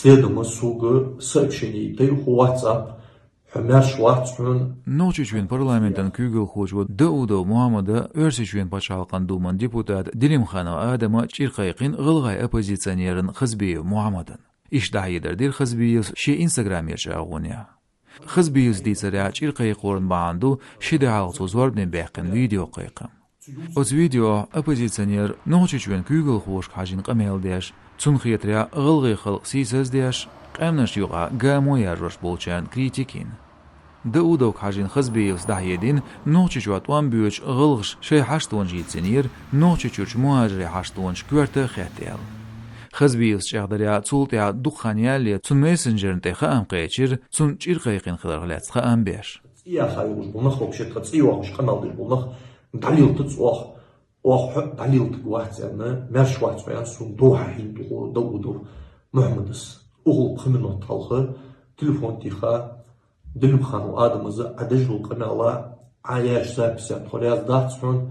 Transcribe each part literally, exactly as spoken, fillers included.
Дедама суга сообщение тайху WhatsApp, хьо маьрша вац хьона. Нохчийчоьн парламентан куьйгалхочо Даудов Мухьаммада Оьрсийчоьн пачхьалкхан думан депутат Делимханов Адама чӀир кхайкхина гӀалгӀай оппозиционеран Хазбиев Мухьаммадан. Иштта дӀахьедар дира Хазбиевс шен инстаграмерчу агӀонехь. Хазбиевс дийцарехь, чӀир кхайкхоран бахьана ду ши де хьалха цо зорбане баьккхина видео кхайкхам. Оцу видеохь оппозиционер Нохчийчоьн куьйгалхошка хьажийна къамел деш, цунна хетарехь, гӀалгӀай халкъ сийсаздеш, къаьмнашна юкъахь гамо яржош болчарна критика йина. Даудовка хьажийна Хазбиевс дӀахьедина, Нохчийчохь тӀом боьдучу гӀалгӀаша шайн хьаштонаш йийцинера Нохчийчуьрчу мухӀажарийн хьаштонаш коьрта а хетта аьлла. Хазбиевс чӀагӀдарехь, цул тӀаьхьа дукха хан ялале цунна мессенджерна тӀе хаам кхечира, цунна чӀир кхайкхина хиларх лаьцна хаам беш. ЦӀе яха йолуш болу нах, вообще тхан цӀе йохуш къамел деш болу нах дӀалелта цӀох, оха хьо дӀалелтаг вац аьлла, маьрша вац хьо аьлла, суна дов хьахьийна тӀе хӀора Даудов Мухьаммадас. Угул пхи минот хьалха телефон тӀе ха, Делимханов Адамаза а деш долу къамела, а еш записехь тхо раьза дац хьуна,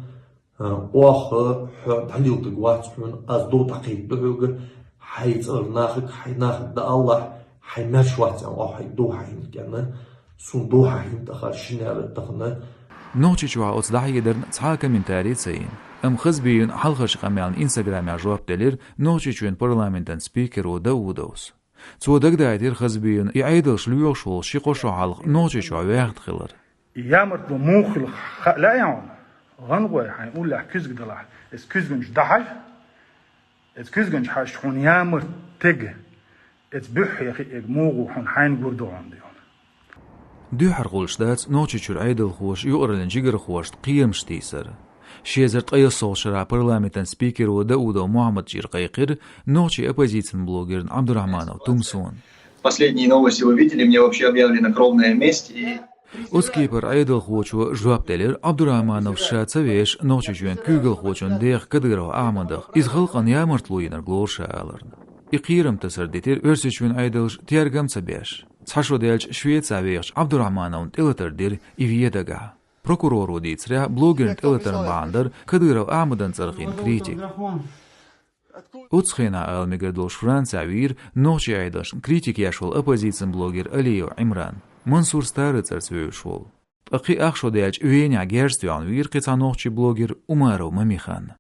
а, оха хьо дӀалелтаг вац хьуна, ас дов дӀакхийта ду хьоьга, хьайн цӀарах нахага, хьайн нахага дан алахь, хьайн маьрша вац аьлла, оха хьайга дов хьахьийна кӀенна, суна дов хьахьийна тӀакхара шиннара тахана. Нохчийчохь оцу дӀахьедарна цхьа а комментарий ца йина, амма Хазбиевн хьалхарчу къамелна инстаграмехь жоп делира Нохчийчоьн парламентан спикеро Даудовс. Цо дагадаийтира Хазбиевна и Ӏедалш лоьхуш волу ши-кхо шо хьалха Нохчийчохь ваьхна хилар. И ямартло муха хилла хаа лаьа хьуна? ГӀан гӀой, хьайн уллехь куьзга далахь, эцу куьзганчу дӀахьажа, эцу куьзганчу хьаьжча хьуна ямарт тега, эцу буьххье хиъ муха ву хьуна, хьайна гур ду хьуна, дуй хьуна. Дуьххьара хуьлуш дац Нохчийчуьра Ӏедалхоша юкъараллин жигархошна кхерамаш тийсар. Ши эзар ткъе ялхолгӀачу шарахь парламентан спикеро Даудов Мухьаммада чӀир кхайкхира нохчийн оппозицин блогерна Абдурахманов Тумсона. Последние новости вы видели, мне вообще объявлена кровная месть, и Оцу кепара Ӏедалхочо жоп делира, Абдурахманов ша ца веш, Нохчийчоьнан куьйгалхочун деха Кадыров Ахьмадах, иза халкъана ямартло йинарг лору ша аларна. И кхерам тасар дитира Оьрсийчоьнан Ӏедалша тергам ца беш. Цхьа шо даьлча Швецехь вехачу Абдурахмановна тӀелатар дира и вен дагахь. Прокуроро дийцарехь, блогерна тӀелатарна бахьана дара Кадыров Ахьмадан цӀарах йина критика. Оцу хенахь, ала мегар долуш, Францехь вийра нохчийн Ӏедалшна критика еш волу оппозицин блогер Алиев Ӏимран, Мансур Старый цӀарца вевзаш волу. Ткъа кхин ах шо даьлча Венехь герз тоьхна вийра кхин цхьа нохчийн блогер Умаров Мамихан.